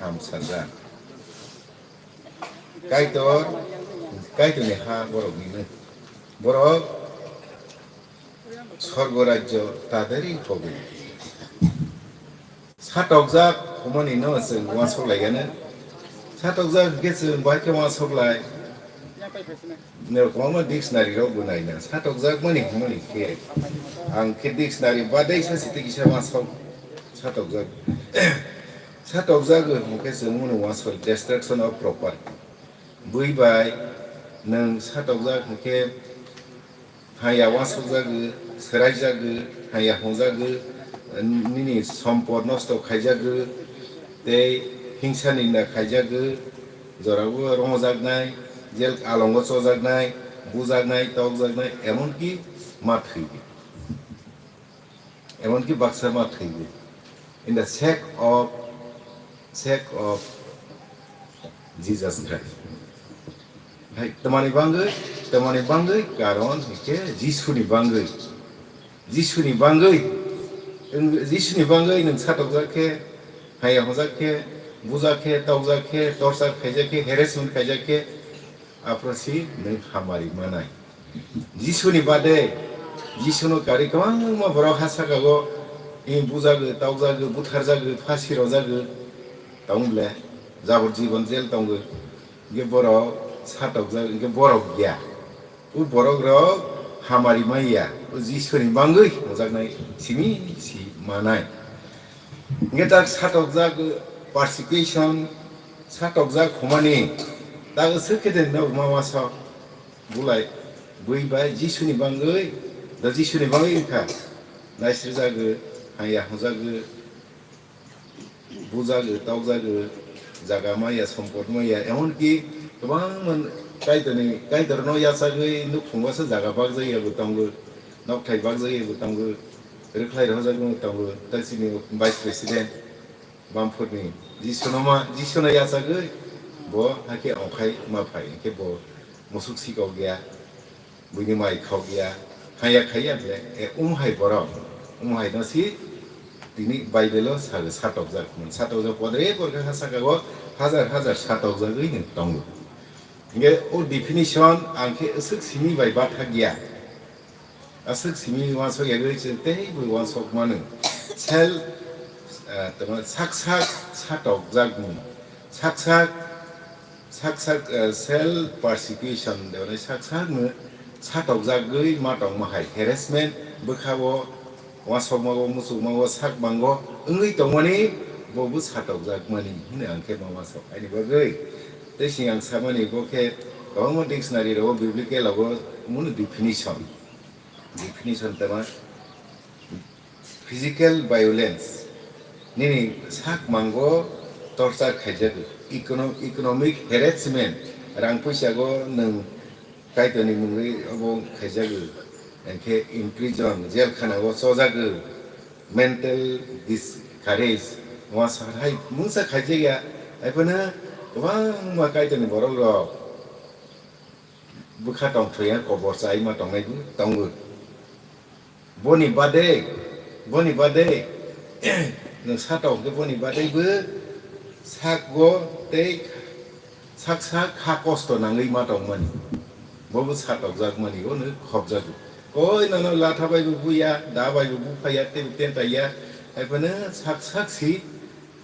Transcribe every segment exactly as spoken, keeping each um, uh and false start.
Ham sanjak. Kaitor, Kaitorni ha boroknino. Borok sorgo rajyo tadari pogwi. Satokjak hwnmani no chwng uansuk laigano. Satokjak hwnkhe chwng bai khe uansuk lai. Nirok kwbangma dictionary rok bo naina. Satokjak mani hwnmani khe ang khe dictionary badai sa site kisa uansuk satokjak. Satokjak hwnkhe chwng mano uansuk destruction of property. Bui bai nwng satokjak hwnkhe Haya uansukjagwi, swraijagwi, haya hwnjagwi, nini sompot nosto khaijagwi, tei hingsa ninda khaijagwi, jorao rongjaknai, jel alongo chojaknai, bujaknai, tokjaknai, emonki ma thwigwi. Emonki baksa ma thwigwi. In the sake of, sake of Jesus Christ. Hai, tamani bangwi, tamani bangwi, karon hwnkhe Jisuni bangwi. Jisuni bangwi, wng, Jisuni bangwi nwng satokjak khe, haya hwnjak khe, bujak khe, tokjak khe, torchar khaijak khe, harassment khaijak khe, aphuru si nwng hamari manai. Jisuni bade, Jisuno karwi kwbangma borok ha saka o, i bujagwi, tokjagwi, butharjagwi, phasi rwjagwi tong ble, jabor jibon jel tongwi. Hwnkhe borok satokjak, hwnkhe borok ya. O borok rok hamari maya, o Jisuni bangwi hwnjaknai simi si manai. Hwnkhe tak satokjak persecution, satokjak hwnmani tak swk khe de nok ma uansuk. Bulai bui bai Jisuni bangwi, da Jisuni bangwi wngkha. Naisirjagwi, haya hwnjagwi, bujagwi, tokjagwi, jaga maya, sompot maya, emonki kwbangma Kaitorni, Kaitorno yachagwi nukhungo se jaga bakjagwi tongo, nokthai bakjagwi tongo, rwkhlai rwjagwi tongo, tei chini Vice President. Bamphurni Jisuno ma, Jisuno yachagwi bo hakhe ongkhai ma phai, hinkhe bo musuk sikok ya, buini mai khok ya, haya khai ya ble, e, um hai borok, um hai no si tini Bible o sa-, satokjak, satokjak podre porkha ha saka o hajar hajar satokjagwi no tongo. Hinkhe o definition ang khe aswk simi bai bathak ya. Aswk simi uansuk yagwi chwng tei bui uansuk mano. Self, ah, tamo sak sak satokjakmung. Sak sak, sak sak, ah, self persecution, tei sak sak no satokjagwi ma tongma hai. Harassment bwkha o uansukma o, muchukma o, sak mango wngwi tongmani bo bo satokjakmani hwnwi ang khe ma uansuk. Ani bagwi tei sing ang samani bo khe kwbangma dictionary rogo, biblical rogo munu definition. Definition tama physical violence. Nini sak mango torture khaijago. Econo-, economic harassment. Rang puisa go nwng Kaitorni mungwi obo khaijago. Hinkhe in prison, jail khana o chojago. Mental discourage. Wasa hai mungsa khaijakya. Haiphano kwbangma Kaitorni borok rok bwkha tongthoi ya kobor chai ma tongnai bo tongo. Boni bade, boni bade, nwng satok hwnkhe boni bade bo sakgo tei sak sak kha kosto nangwi ma tongmani. Bo bo satokjakmani, o nwng khopjago. Koi nono latha bai bo buya, da bai bo buphaya, tei bo tentai ya. Haiphano sak sak si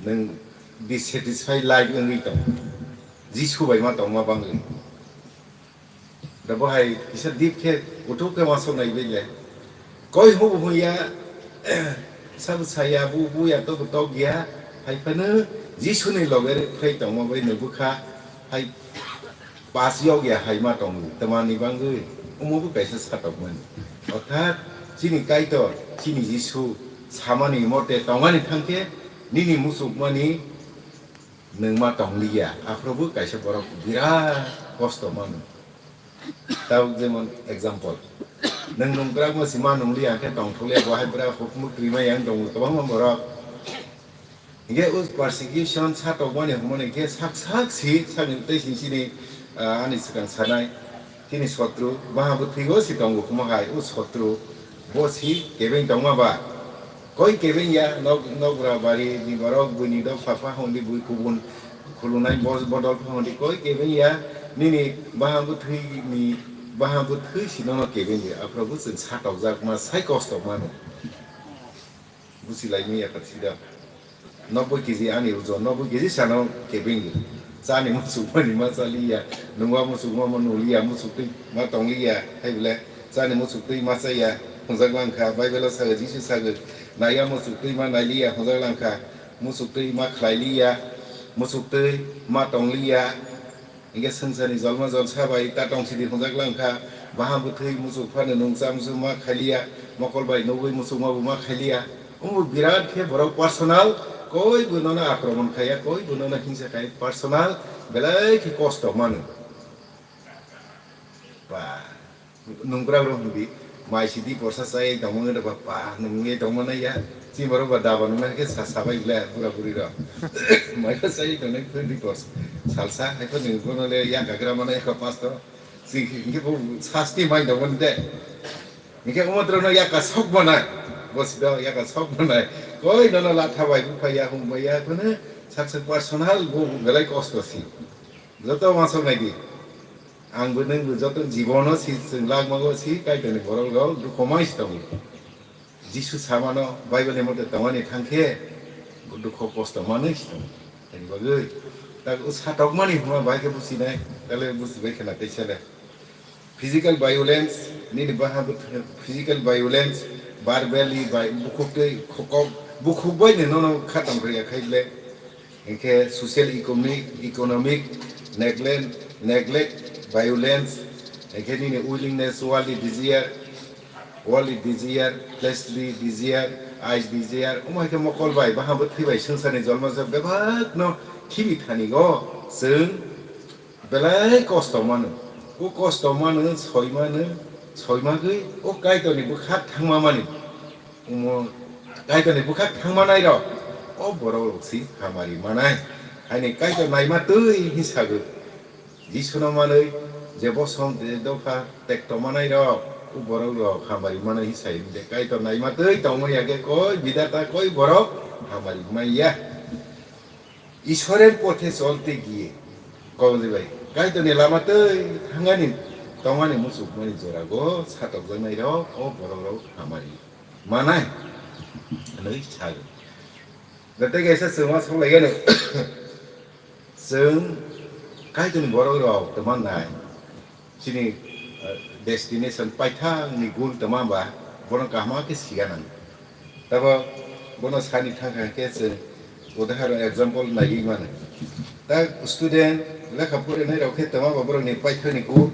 nwng dissatisfied life wngwi tong. Jisu bai ma tongma bangwi. Da bo hai kisa deep khe, kuthuk khe uansuk nai bai le. Koi hwnbo hwnya, sabo saya, bu, bu ya, tok, tok ya, hai phano Jisuni loge phai tongma bai no bwkha, hai pas yok ya, hai ma tong, tamani bangwi, omo bo kaisa satokmani. Orthat, chini Kaitor, chini Jisu, samani mote tongani thangkhe, nini muchukmani, nwng ma tongliya, aphuru bo kaisa borok birat kosto mano. Tabuk jemon example, nwng nungkrak ma si ma nungliya, hwnkhe tongthokliya, bo hai bwrwi hukmuk twima yang tongo kwbangma borok. Hinkhe o persecution satokmani hwnmani hinkhe sak sak si, sakni tei sini sini, ah, ani swkang sanai. Chini sotru, baha bwthwigo si tongo hwnma hai, o sotru, bo si kebeng tongma ba, Koi kebeng ya, nok, nokra bari ni borok, buini dok pha pha hwn di, bui kubun khulunai bos bodol pha hwn di, koi kebeng ya, nini bahang bwthwi ni, bahang bwthwi si nono kebeng di, aphuru bo chwng satokjak ma, sai kosto mano. Busi lai manya kha sida. Noboi kg ani ojon, noboi kg sano kebeng di. Chani muchuk mani ma chaliya, nungwa muchuk ma ma nuliya, muchuk twi ma tongliya, hai bole chani muchuk twi ma chaya, hwnjak lang kha, Bible o sago, Jisu sago, naiya muchuk twi ma nailiya, hwnjak lang kha, muchuk twi ma khlailiya, muchuk twi ma tongliya, hinkhe swngcharni jolma jolsa bai ta tong sidi hwnjak lang kha, baha bwthwi muchuk phano nung cha muchuk ma khailiya, mokol bai nugwi muchuk ma bo ma khailiya. Omo birat khe borok personal, koi bo nono akromon khaiya, koi bo nono hingsa khai, personal belai khe kosto mano. Ba, nungkra rok hwnwi, mai sidi porsa chai tongmani rok ba, pa, nungwi tongmani ya, chini borok ba daba nungna khe sa, sabai bwle, bura buri rok. Mai bo chai tongnai twenty porsa, salsa, hai khe nungwi bono le yakagra mano eko pastor, chini khe bo sasti mai tongmani de. Hinkhe omo borokno yaka sok manai, bo sida yaka sok manai. Koi nono latha bai buphai ya, hum bai ya, phano sak sak personal bo belai kosto si. Joto uansuk nai di. Ang bo nwng bo joto jibono si, chwng langmago si, Kaitorni borok rok dukho mai si tongo. Jisu samano Bible ni mote tongmani thang khe dukho kosto manwi si tongo. Tini bagwi tak o satokmani hwnma bai khe businai, tale busi bai khena tei sele. Physical violence, nini baha bwthwng, physical violence, verbally bai, bukhuk twi khokok, bukhuk bai ni nono kha tong rwya khai ble. Hinkhe social economic, economic neglect, neglect, violence, hinkhe nini willingness, worldly desire, worldly desire, fleshly desire, eyes desire, omo hai khe mokol bai, baha bwthwi bai swngcharni jolma jok bebak no khibi thani go chwng. Belai kosto mano. O kosto mano, soi mano, soi magwi o Kaitorni bwkhak thangma mani. Omo Kaitorni bwkhak thangma nairok, o borok rok si hamari manai. Haini Kaitor naima twi hin sagwi. Jisuno manwi je bosom je dopha tekto manairok, o borok rok hamari manai hin sai. Je Kaitor naima twi tongma ya khe koi bidata koi borok hamari manya. Ishorer pothe cholte giye, koboni bai, Kaitorni lama twi thangani tongmani muchukmani jorago satokjaknairok o borokrok hamari manai hwnwi sago. Tei kaisa chwngma saklaigano, chwng Kaitorni borokrok twmannai. Chini, eh, destination paithakni goal tongma ba, bono kaham khe siya nang. Tabo bono sani thang thang khe chwng udaharon example naiwi mano. Ta student lekha porinai rok khe tongma ba borokni paithakni goal.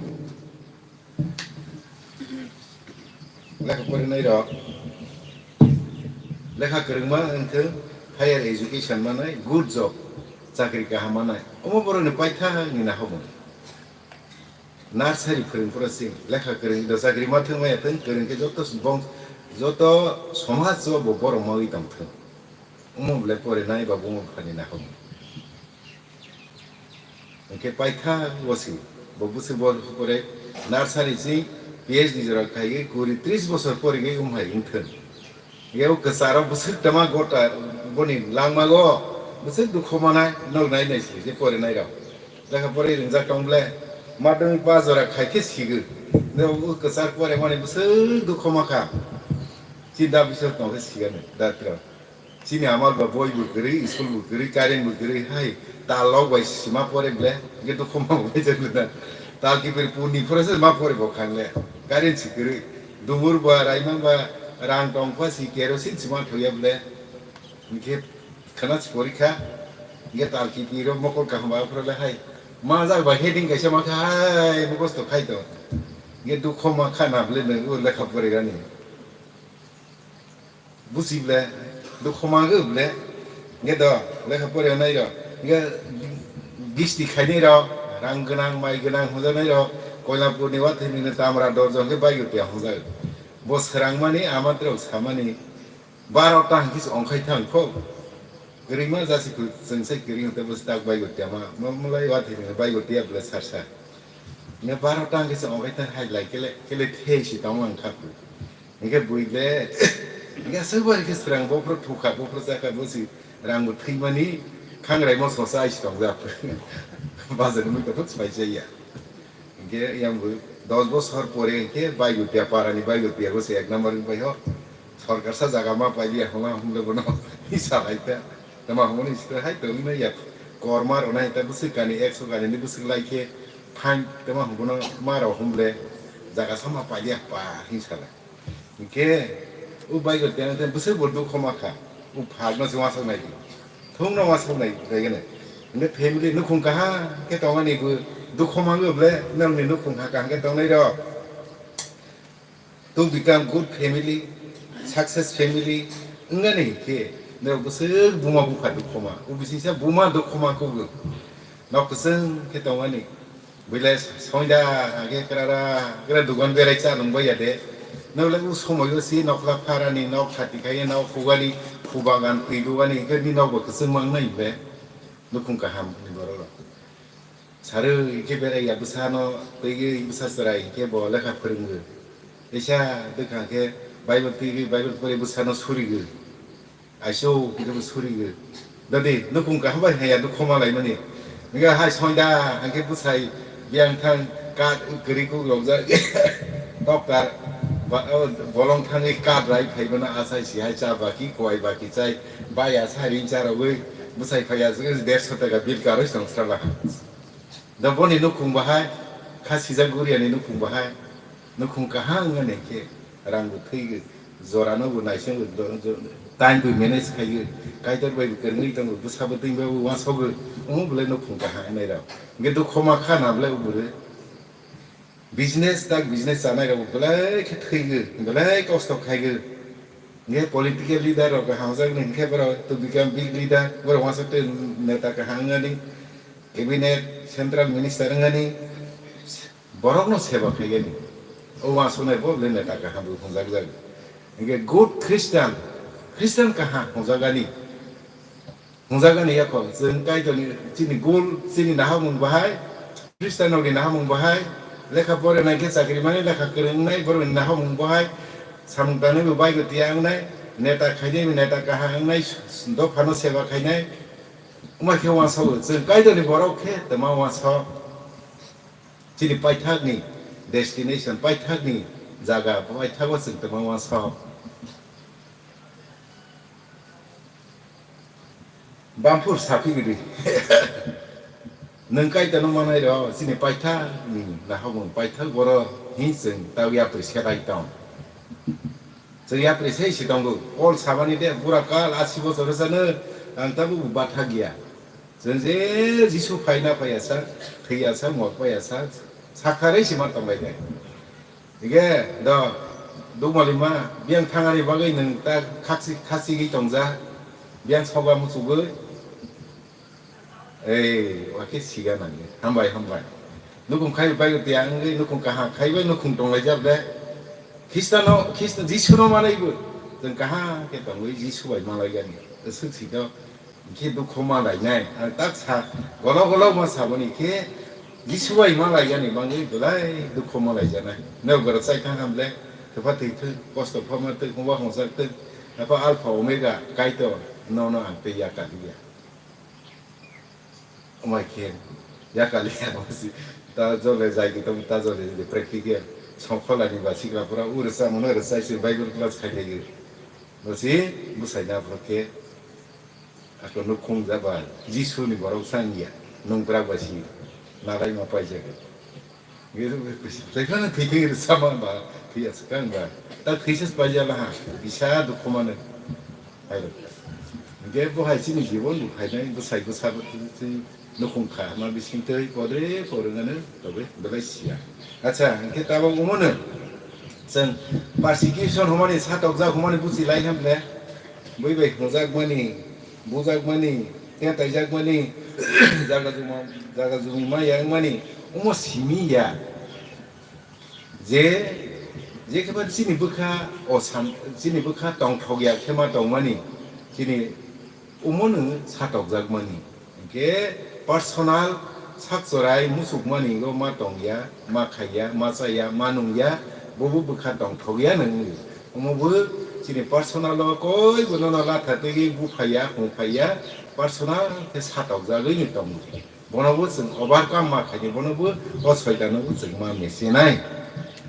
Lekha porinai rok lekha kwrwngma wngthwng, higher education manai, good job, chakri kaham manai. Omo borokni paithakni nahoboni. Nursery phwrwng phoro chwng lekha kwrwng do chakri ma thwng maya thwng, kwrwng khe joto bong-, joto somaj o bo borok mawi tong thwng. Omo belai porinai ba buma buphani nahok. Hinkhe paitha bo si, bo bwswk bo pore nursery chwng P H D jora khaiwi kuri tris bosor porigwi wng hai wng thwng. Yao kwcharo bwswk tama gota boni langmago bwswk dukhu manai, nok nai nai se je pore nai rok. Lekha pore ringjak tong ble, madhyamik pass jora khai khe sigwi. Ne o kwchar pore mani bwswk dukhu ma kha. Chinta bisok tong khe sigani datra. Chini amal ba boi bo kwrwi, school bo kwrwi, current bo kwrwi, hai tal lok bai sima pore ble, ge dukhu ma bo bai jagwi na. Tal kipir puni phore se ma pore bo khangle. Current si kwrwi. Dumur ba, raimang ba, rang tong pha si kerosene sima thoya ble. Hinkhe khana si porikha. Hinkhe tal kipiro mokol kaham ba aphuru le hai. Ma jak ba heading kaisa ma kha hai mokos to khai to. Hinkhe dukhu ma kha na ble nang o lekha pore gani. Busi ble, dukhu ma gw ble. Hinkhe do, lekha pore nai ro. Hinkhe gisti khainai ro, rang gwnang, mai gwnang hwnjaknai ro. Koilapurni wathwini tamra dorjo hinkhe baigo tiya hwnjak. Bo swrangmani, amatrok samani, baro ta hinkhe se ongkhai thang kho. Kwrwima jasi kho, chwng sai kwrwi hwnkhe bo tak baigo tiya ma. Mo-, molai wathwini baigo tiya ble sar sar. Hinkhe baro ta hinkhe se ongkhai thang hai lai kele, kele thei si tong lang kha kho. Hinkhe bui le Hingke aswk bai khe srang bophro thukha, bophro chakha, bo si rang bo thwimani khangraimo sosa aisi tongjak. Bazar ni mui kothok swpaichaya. Hingke yang bo dos bosor pore hingke baigo tiya parani baigo tiya bo se ek number wng pai ho. Sorkar sa jaga ma pai dia hwnla hwnle bono hisa lai ta. Tama hwnmani sita hai to wngna ya korma rwnai ta bwswk kani ekso kani ni bwswk lai khe phain tama hwnbono ma rok hwnle jaga sama pai dia pa hinsa lai. Hingke o bike o teng teng bwswk bo dukho ma kha. O phak no se wansok nai di. Thung no wansok nai di, nai gane. Hingke family nukhung kaham khe tongani bo dukho ma wngwi ble nang ni nukhung ha kaham khe tongnai rok. To become good family, success family, wngani hingke norok bwswk buma bupha dukho ma. O bisingsa buma dukho ma kugo. Nok kwchwng khe tongani. Builai soinda hake krara kra dugan berai cha nung bai ya de. Nole u somoi o si nokla pharani nok khati khai nok khugani khubagan twi dugani hingke ni nok bo kwchwng mang nai be. Nukhung kaham ni borok rok. Sarwi khe berai ya bwsa no twi bwsa chwrai khe bo lekha phwrwngwi. Teisa bwkha khe Bible twi Bible pore bwsa no surigo. Aiso, kebo surigo. Dadi, nukhung kaham bai haya dukho ma laimani. Ningka hai soinda, hangke bwsai, biyang thang, kat, kwrwi kuk rok jak. Toktar, ba-, o, bolong thangwi kat rai phai bono asai si hai cha baki, kowai baki chai, bai asa ring cha rogwi, bwsai phai aswk derso taka bill karwi song srala. Da boni nukhung bahai, kha sijak guriani nukhung bahai, nukhung kaham wngani khe rang bo thwigo, jora no bo naising time bo manage khaigo, Kaitor bai bo kwrwngwi tongo, bwsa bo twi bo wansokgo, omo belai nukhung kaham wngnai rok. Hingke dukho ma kha na belai o bwrwi. Business tak business chanai rok belai khe thwigo, belai kosto khaigo. Hingke political leader rok hamjak ni hingke borok to become big leader, borok wansok twi neta kaham wngani. Cabinet, central minister wngani borokno seba khaigani. O uansuknai bo le neta kaham bo hwnjakjak. Hingke good Christian, Christian kaham hwnjakgani. Hwnjakgani yakho chwng Kaitorni chini gul, chini nahamung bahai, Christian rokni nahamung bahai, lekha pore nai khe chakri mani lekha kwrwng wngnai borokni nahamung bahai, samung tanwi bo baigo tiya wngnai, neta khainai neta kaham wngnai, dophano seba khainai. Wngma khe uansao chwng Kaitorni borok khe twma uansao. Chini paithakni destination, paithakni jaga, paithago chwng twma uansao. Bamphur saphi gidi. Nwng Kaitorno manai rw, chini paithakni nahamung, paithak borok hin chwng tao yapri sebai tong. Chwng yapri sei si tongo. Paul samani de, bura kal asi bochor rwchano ang tabuk bo bathak ya. Chwng je Jisu phaina phaiya sa, thwiya sa, mok paiya sa, sakharwi si ma tonglainai. Hingke do, dukmali ma, biyang thangani bagwi nwng ta khaksi, khasigwi tongja, biyang soba muchugwi. Ei, wakhe siga nangya. Hambai, hambai. Nukhung khai bai tiya wngwi nukhung kaham khai bai nukhung tonglaijak de. Khristo no, Khristo Jisu no manwi bo. Chwng kaham khe tongwi Jisu bai malaijani. Swk si do, khe dukho malainai. Ang tak sa, golo golo ma saboni khe Jisu bai malaijani bangwi belai dukho malaijanai. No goro chai thang ham le, thepha thwi thwi, kosto pha ma thwi, hongba hongsa thwi. Apha Alpha Omega, Kaitor, no no ang tei ya kaliya. Amai khe yakali amasi ta jole jai kitab ta jole jole practical songkholani ba sikla pura ur sa mano rwchai se Bible class khai thai. Bosi bwsai na pura khe ako nukhung jaba Jisu ni borok sang ya nung pura ba si nalai ma pai jaga. Taiphano thwi thwi rwchama ba thwi aswk kang ba. Ta thwi se paijala ha. Bisa dukhu mano. Hai rw. Hingke bo hai chini jibon bo phainai bwsai bwsa bo twi twi nukhung kha ma bising twi podre porwngano tobe belai siya. Acha, hingke tabok omono chwng persecution humani satokjak humani buchi lai hamle. Bui bai hwnjakmani, bujakmani, tentaijakmani, jaga juma, jaga jumi ma yangmani, omo simi ya. Je, je khe ba chini bwkha o san, chini bwkha tongthok ya khe ma tongmani, chini omono satokjakmani. Hingke personal sak chorai muchukmani go ma tongya, ma khaiya, ma chaya, ma nungya, bobo bwkha tongthokya nang. Omo bo Chini personal o koi bono no latha twi buphaiya, hungphaiya, personal khe satokjagwi ni tongo. Bono bo chwng overcome ma khaini, bono bo o soitano bo chwng ma mesenai.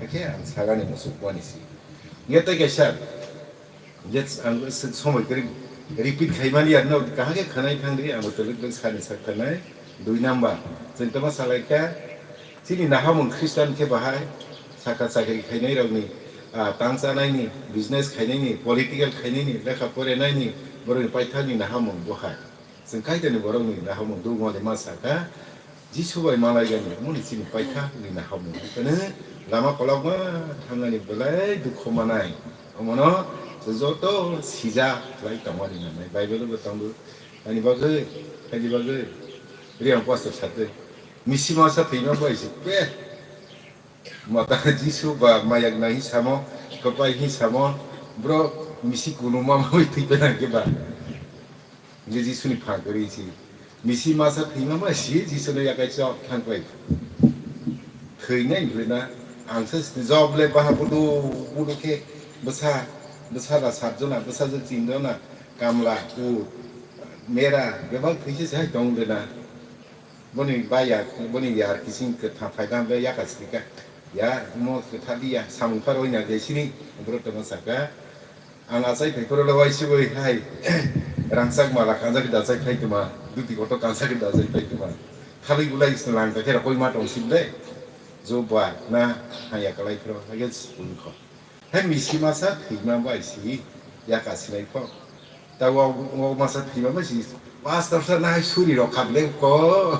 Hakhe ang sagani muchuk mani si. Nge tei kaisa, je ang somoi kwrwi repeat khaimani ya, no kaham khe khwnai thangdi, ang bo twlwk twlwk sani sak khanai. Dui number, chwng tamo salai kha, chini nahamung Christian khe bahai, sakha chakri khainai rokni, ah, tang chanaini, business khainaini, political khainaini, lekha porenaini, borokni paithakni nahamung bo hai. Chwng Kaitorni borokni nahamung dugmali ma sakha, Jisu bai malaigani, moni chini paithakni nahamung. Kene lama kolokma thangani belai dukhu manai. Omono chwng joto sija khlai tongmani nanai. Bible bo tongo. Ani bagwi, ani bagwi, Riang pastor sakhe. Misi masa thwima bai se pe. Mata Jisu ba mayak nai samo, kapai hi samo, bro misi kunu ma bai thwi pe nang ke ba. Je Jisu ni phang kari si. Misi masa thwima bai si Jisu no yakai chok thang pai. Thwinai hwlena ang se job le baha budu budu khe bwsa, bwsa da sat jona, bwsa je chin jona, kamla, ut, mera, bebak thwise se hai tong de na. Boni baya, boni yar kising kwthang phaidam be yaka sika. Ya, mo kwtha diya, samung phar oina de sini, bro to saka. Ang achai phai phoro le waisiboi hai, rangchak mala kanjak da chai phai tuma, duti koto kanjak da chai phai tuma. Thalwi bulai slang ta khera koi ma tong sim de. Jo ba na haya kalai phro, hage sung kho. Hai misi masa thwima bai si yaka sinai kho. Ta wa, wa masa thwima bai si pastor sa nai suri rok khak le ko.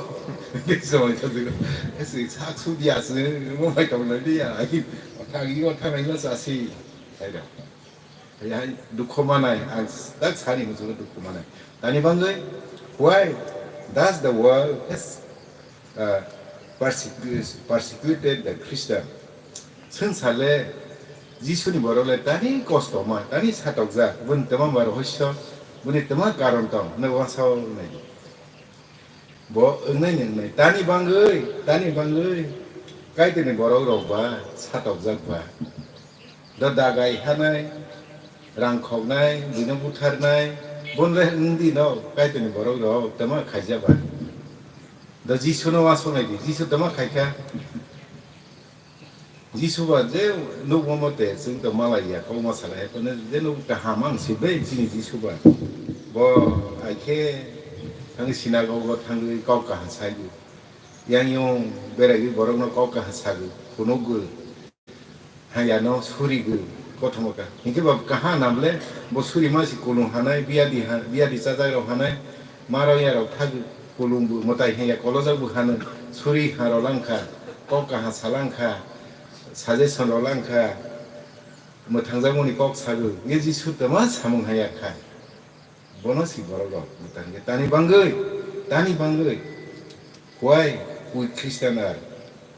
Ni somoi ta digo. Esi sak su dia si mo bai tong nai dia. Ai, thang i thang nai masa si. Hai da. Hai, hai, dukhu manai, ang tak sani muchungo dukhu manai. Tani bangwi, why does the world has, uh, persecu-, persecuted the Christian? Swngchar le, Jisuni borok le tani kosto ma, tani satokjak, boni tama ba rohosyo, boni tama karon tong, no wansao nai. Bo wngnai ni wngnai. Tani bangwi, tani bangwi. Kaitorni borok rok ba satokjak ba. Do dagai hanai, rang khoknai, buino butharnai, bonle wngdi no Kaitorni borok rok tama khaijak ba. Do Jisu no wasonai di, Jisu tama khaikha. Jisu ba je nukmo mote chwng to malai ya, kokma salai ya, kono je nuk kaham ang si bai chini Jisu ba. Bo aikhe thangwi sinagogo thangwi kok kaha sago. Yang yung beraiwi borokno kok kaha sago, phunukgo. Haya no surigo, kothoma ka. Hinkhe ba kaha namle, bo suri ma si kulung hanai, biyadi ha-, biyadi chajakrok hanai, Maro yarok thagwi kulungbo mwtai haiya kolojak bo hano, suri haro langkha, kok kaha salangkha, suggestion rok langkha, mwthangjakmani kok sagwi, nge Jisu tama samung haiya kha. Bono si borok rok mwtang khe tani bangwi, tani bangwi. Why we Christian are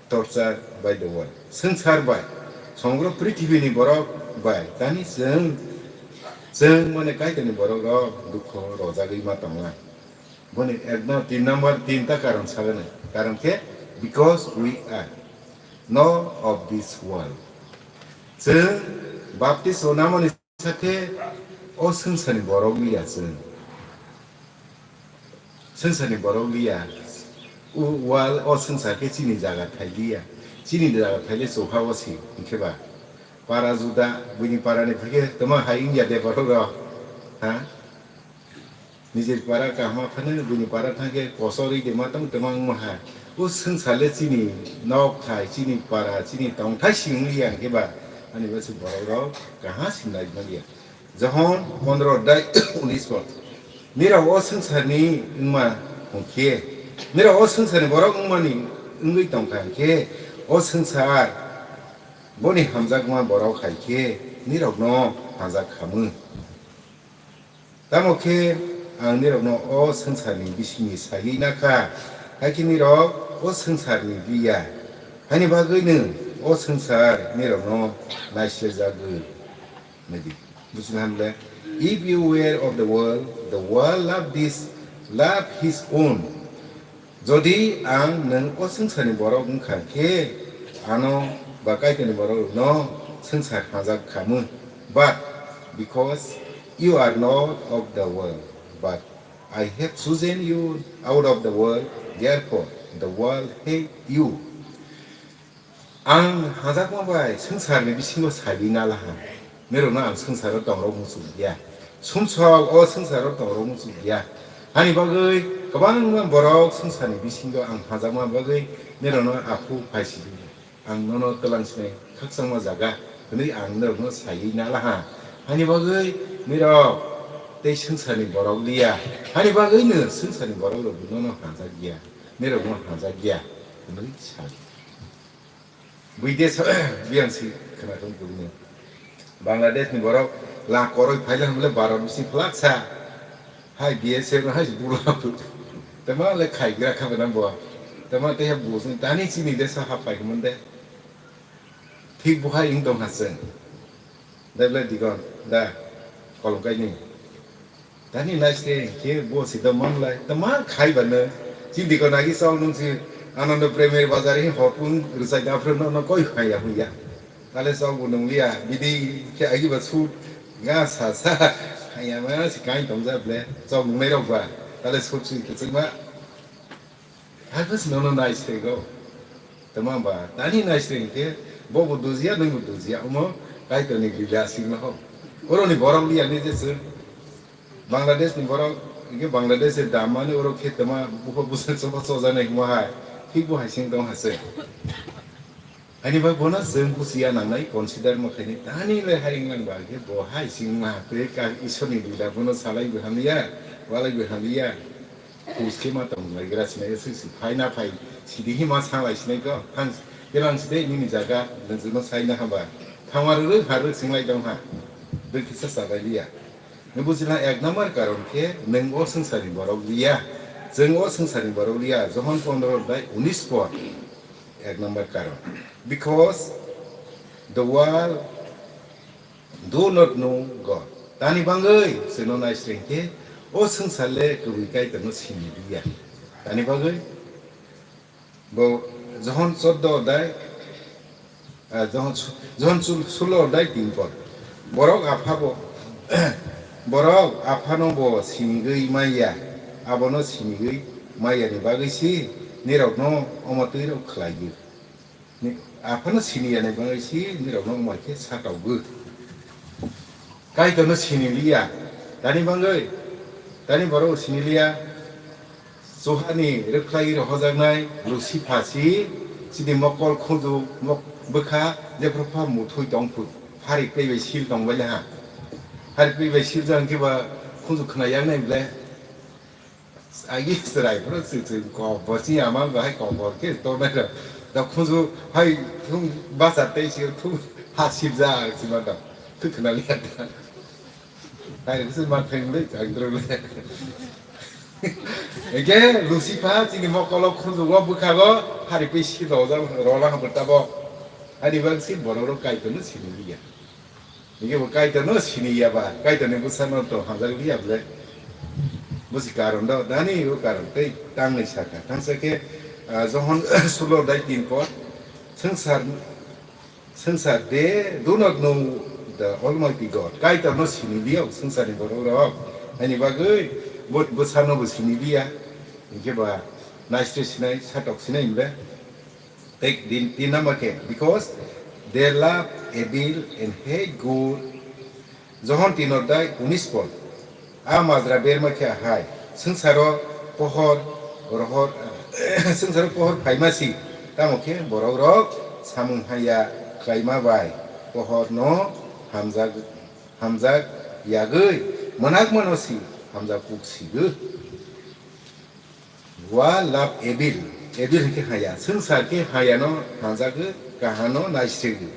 tortured by the world? Swngchar bai, somogro prithibini borok bai, tani chwng, chwng mane Kaitorni borok rok dukho rojagwi ma tongo. Boni ekno tin number, tinta karon sagani. Karon khe, because we are not of this world. Chwng baptismo namani sakhe o swngcharni borok liya chwng. Swngcharni borok liya. O wal o swngchar khe chini jaga thai liya. Chini jaga thaile chokha o si, hinkhe ba. Para juda, buini parani phai khe tamo hai wngya de borok rok. Ha? Nijor para kaham phano buini para thang khe kosor ri de ma tong tongma wngma hai. O swngchar le chini nok thai, chini para, chini tongthai si wng liya hinkhe ba. Ani bo se borok rok kaha si nai ma liya. Johon pondro adhyay unis pad. Nirok o swngcharni wngma hwnkhe, nirok o swngcharni borok wngmani wngwi tongkha hinkhe, o swngchar boni hamjakma borok hai khe nirokno hamjak khamwi. Tamo khe ang nirokno o swngcharni bisingni sagwi nakha, hai khe nirok o swngcharni liya. Haini bagwi nwng o swngchar nirokno naislerjagwi. Nadi. Buchung hamle, if you were of the world, the world love this, love his own. Jodi ang nwng o swngcharni borok wngkha khe, ano ba Kaitorni borok no swngchar hamjak khamwi. But Because you are not of the world, but I have chosen you out of the world, therefore the world hate you. Ang hajakma bai swngcharni bisingo saiwi nalaha. Norokno ang swngcharo tongrok muchung ya. Sumsok o swngcharo tongrok muchung ya. Hani bagwi kwbangma borok swngcharni bisingo ang hajakma bagwi norokno aphu phaisidi. Ang nono twlang sinai khakchangma jaga hwnwi ang norokno saiwi nalaha. Hani bagwi norok tei swngcharni borok liya. Hani bagwino swngcharni borok rok nono hajak ya. Norokno hajak ya hwnwi sa. Buides biyang si khwnathung purino. Bangladesh ni borok la koroi phaila hwnle Bharat bisi phlak sa. Hai B S F no hai bula put. Tama le khai gra kha bana bo. Tama te ha bus ni tani chini de sa ha pai mun de. Thik bo hai ing tong ha chwng. Da bla digon da kolom kai ni. Tani naisre khe bo sida manlai. Tama khai bana. Chini ko nagi chok nung si Anando Premier Bazar hi hopung rwchai da phru no no koi khai ya huya. Tale chok bo nung liya. Bidi khe agi ba sut ga sa sa. Haya ma si kai tong ja ble. Chok nung nai rok ba. Tale sut si khe chwng ma. Haikhe se nono naisrego. Tama ba, tani naisre hinkhe bo bo dujya, nwng bo dujya. Omo Kaitorni lila asingma ho. Oroni borok liya ni je chwng. Bangladesh ni borok, hinkhe Bangladesh ni damani oro khe tama bupha bwswk choba chojaknai hwnma hai. Thik bo hai sing tong ha se. Ani bai bono chwng buchiya nangnai consider ma khaini tani le hai wnglang ba khe bo hai sing ma tei ka Ishwar ni lila bono salai bo hamya, walai bo hamya. Pus khe ma tong lai gra sinai se si phai na phai sidi hi ma sa lai sinai ko thang kelang side nini jaga nang jino sai na haba thangma rwrwk ha rwk sing lai dong ha. Dwkisa sa lai liya. Nang buchina ek number karon khe nang o swngcharni borok liya. Chwng o swngcharni borok liya. Johon pondro dai unis por. Ek number karon. Because the world do not know God. Tani bangwi chwngno naisreng khe o swngchar le kwbwi Kaitorno sini liya. Tani bagwi bo Johon choddo odai, ah, Johon su-, Johon sul-, sulo odai tin pod. Borok apha bo, borok aphano bo sinigwi maya, abono sinigwi mayani bagwi si nirokno omo twirok khlaiwi. Ni, aphano sini ya nai bangwi si nirokno wngma khe sakaugo. Kaitorno sini liya. Tani bangwi, tani borok sini liya. Chuhani rwkhlai rw hojaknai Lucifer si, chini mokol khunju mok-, bwkha jephru pha muthwi tong phu. Hari tei bai sil tong bai ha. Hari tei bai sil jang khe ba khunju khna yang nai ble. Agi chwrai phuru chwng chwng kok bo chini ama bahai kok bo khe tongnai rok. Da khunju hai thung basa tei si thung ha sibjak si ma da. Thung khna liya da. Hai se ma theng le chang dro le. Ege Lucifer chini mokolo khunju go bwkha go hari pe si do jang ro la ha bo ta bo. Ani bang si borok rok Kaitorno sini liya. Hingke bo Kaitorno sini ya ba, Kaitorni bwsano to hamjak liya ble. Bo si karon do, dani o karon tei tangnai saka. Thangsa khe, ah, Johon sulo dai tin pod, swngchar, swngchar de, do not know the Almighty God. Kaitorno sini liya, swngcharni borok rok. Ani bagwi bo bwsano bo sini liya. Hingke ba naisre sinai, satok sinai himle. Tei din, tin number khe, because they love evil and hate good. Johon tin odai unis pol. A majra berma khe ahai, swngcharo pohor, rohor, swngcharo pohor phaima si, tamo khe borok rok samung haya khlaima bai pohor no hamjak, hamjak yagwi, mwnakmano si hamjak kuk sigwi. Wa love evil, evil hinkhe haya. Swngchar khe hayano hamjagwi, kahano naisrigwi.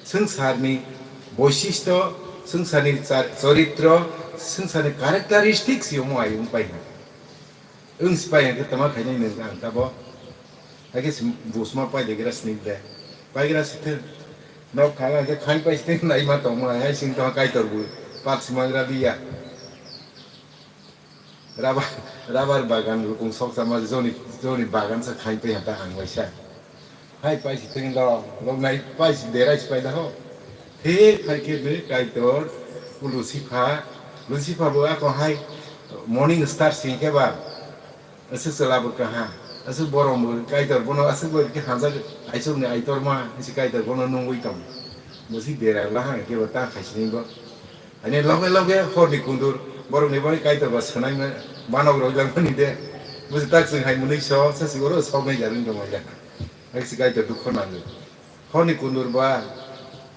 Swngcharni boisisto, swngcharni char-, choritro, swngcharni characteristics yomo ai wng pai ha. Wng si pai ha khe tama khainai nwng ang tabo. Hakhe se busma pai de gra sini de. Pai gra sithwng. Nok thala khe khain pai sithwng naima tongma hai sing tongma Kaitor bo. Pak sima gra biya. Rabar, rabar bagan rukung soksa ma joni, joni bagan sa khai pe hata ang waisa. Hai pai si teng lo, lo nai pai si derai si pai da ho. He khai ke de Kaitor, Lucifer, Lucifer bo ako hai morning star sing khe ba, aswk chwla bo kaha, aswk borom bo Kaitor bono aswk bo khe hamjak, aisuk ni aitor ma, si Kaitor bono nungwi tong. Bo si dera la ha khe bo ta khaisini bo. Ani loge loge hor ni kundur, borok ni bai Kaitor ba swnai ma, banok roi lang mani de. Bo si tak sing hai mwnwi so, sa si oro sok nai jarwng tong ai da. Hai si Kaitor dukho nangwi. Honi kundur ba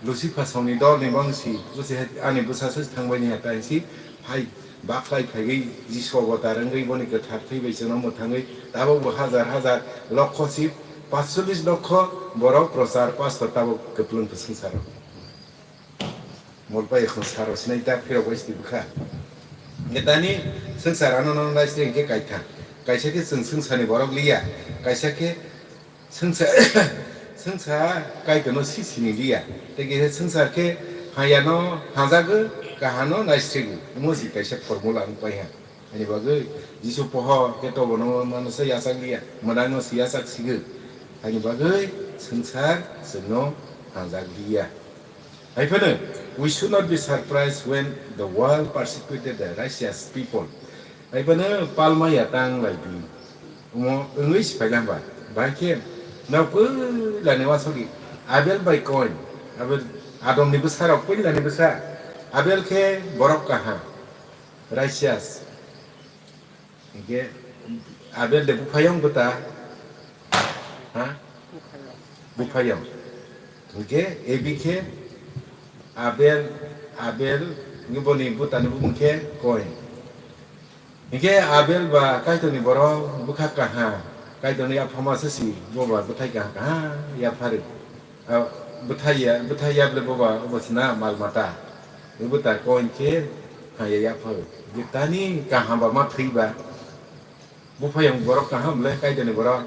Lucifer songni dol ni bangsi, busi hai ani bwsa se thangbai ni hata si hai bakhlai phaiwi Jisu avatar wngwi boni kwthar thwi bai chwngno mwthangwi tabuk bo hajar hajar lokho si paanchchollish lokho borok prochar pastor tabuk kwplwng kwswng saro. Molpai khung saro sinai ta phirok bai sti bwkha. Nge tani swngchar ano no nai sri hwnkhe kaitha. Kaisa khe chwng swngcharni borok liya, kaisa khe Swngsa-, swngsa Kaitorno si sini liya. Tei khe swngsa khe hayano hajagwi, kahano naisrigwi. Omo si kaisa formula wng pai ha. Ani bagwi Jisu poho khe tobono mano se yachak liya, mwnangno se yachak sigwi. Ani bagwi swngsa chwngno hajak liya. Hai phano, we should not be surprised when the world persecuted the righteous people. Hai phano palma ya tang lai di. Omo wngwi si phaikha ba. Bai khe, no puila ni wasogwi Abel bai Koin. Abel, Adam ni bwsa rok puila ni bwsa. Abel khe borok kaham. Righteous. Hingke Abel de buphayong bwta? Ha? Buphayong. Hingke Ebi khe Abel, Abel, hingke boni bwtani bumung khe Koin. Hingke Abel ba Kaitorni borok bwkha kaha, Kaitorni yaphama se si, bo ba bwthai kaha kaha yapharwi. Ah, bwthai ya, bwthai ya bole boba, obo sina mal mata. Bwta Koin khe haya yapha. Bwtani kaham ba ma thwi ba. Buphayong borok kaham le Kaitorni borok.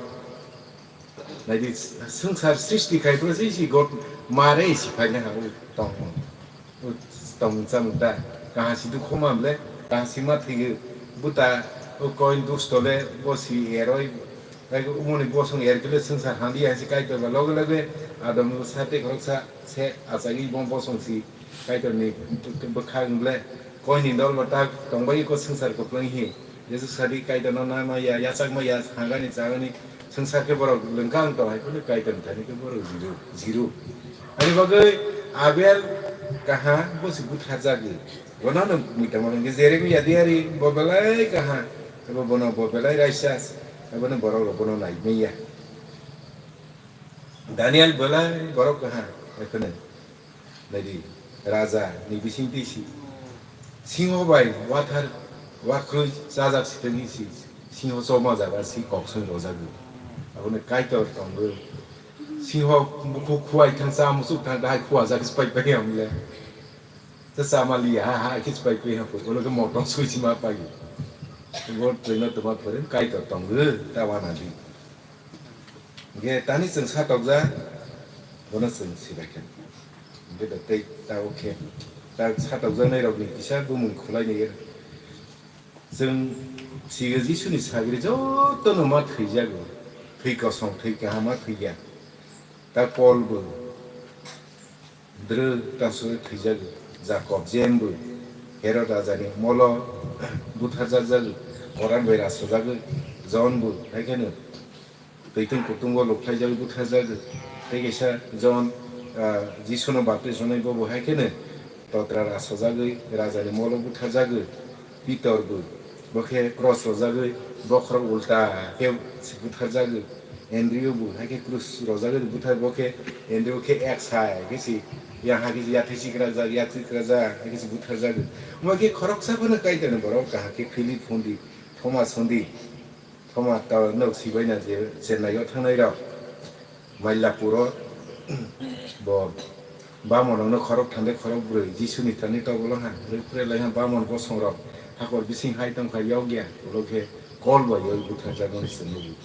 Naidi swngchar srishti khai bwrwi si si got mare si phaina ha u tong. U tong chang ta. Kaha si dukhu ma le, kaha si ma thwi bwta u Koin dusto le bo si eroi. Tei umoni bosong erkele swngchar hamya hai se Kaitor ba loge loge Adam ni bwsa tei khoroksa se achagwi bo bosong si Kaitor ni bwkha wng ble Koin ni dol ba tak tongbai ko swngchar kwplwng hi. Jesu sadi Kaitor no na maya, yachak maya, hagani chagani swngchar khe borok lwngkang tong hai phano Kaitor ni thani khe borok jiru, jiru. Ani bagwi Abel kaha bo si butharjagwi. Bono no muita mano hingke Jeremia diari bo belai kaha. Abo bono bo belai righteous. Abono borok rok bono nai manya. Daniel belai borok kaha. Ekhene. Naidi raja ni bising tisi. Singho bai wathar wakrui chajak sitani si. Singho choma jaga si koksong rojago. Aboni Kaitor tongo. Singho bukhu khuai thang cha musuk thang dahai khua jak spai pai amle. Ta sama li ha ha kis pai pe ha pui. Ulo ke motong sui sima pai. Bo train to ma pore kai to tong gu ta wana di. Ge tani chwng sa tok ja. Bono chwng si bai khe. Ge da tei ta o khe. Ta sa tok ja nai rok ni kisa bumung khulai ni ge. Chwng si ge Jisu ni sagri joto no ma thwi jago. Thwi kosom thwi kaham ma thwi ya. Ta Paul bo. Drwg tangsugwi thwijagwi, Jakob, Jem bo Herod rajani molo butharjakjagwi, Koran bai rasojagwi, Jon bo hai kheno twi twng kutungo lukhlaijagwi butharjagwi, tei kaisa Jon, ah, Jisuno baptisma rwnai bobo hai kheno totra rasojagwi, rajani molo butharjagwi, Pitor bo, bo khe cross rojagwi bokhorok ulta khe butharjagwi, Andrew bo hai khe cross rojagwi buthar, bo khe Andrew khe ek sai khe si yang hai khe si yathai sikrajak, yak sikrajak hai khe si butharjagwi. Omo khe khoroksa phano Kaitorni borok kaham khe Philip hundi, Thomas hundi, Thomas ta nok sibaina je Chennai o thangnai rok. Mailapuro bo bamonokno khorok thani khorok bwrwi Jisuni thani tobolo ha rwphre lai ha bamon bosongrok hakor bising hai tongkha yokya ulo khe kol bai yoi butharjakmani se nugo.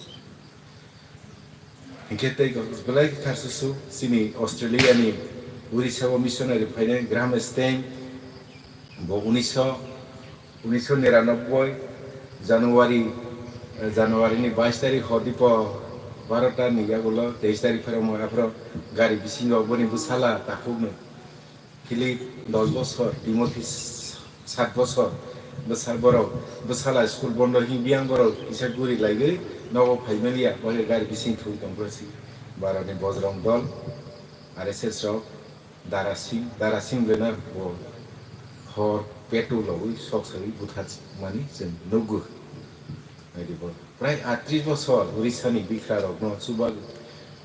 Hinkhe tei belai khe kharsusu chini Australia ni Orissa o missionary phainai Graham Staines bo unisho Unisho niranobboi January, eh, January ni bais tarik hor dipo barota ni yagulo teis tarik pharo mo aphro gari bisingo boni bwsala takhukno Philip dos bosor, Timothy sat bosor, bwsa borok, bwsala school bondo himwi ang borok kisa guri laiwi nogo phaimani ya, bo hai gari bising thwi tong bwrasi. Barani bojrong dol, R S S rok, Dara Singh, Dara Singh bena bo hor petu logwi sok sawi butharmani chwng nukgo. Naidi bo prai atris bosor Orissa ni bikra rokno chubagwi,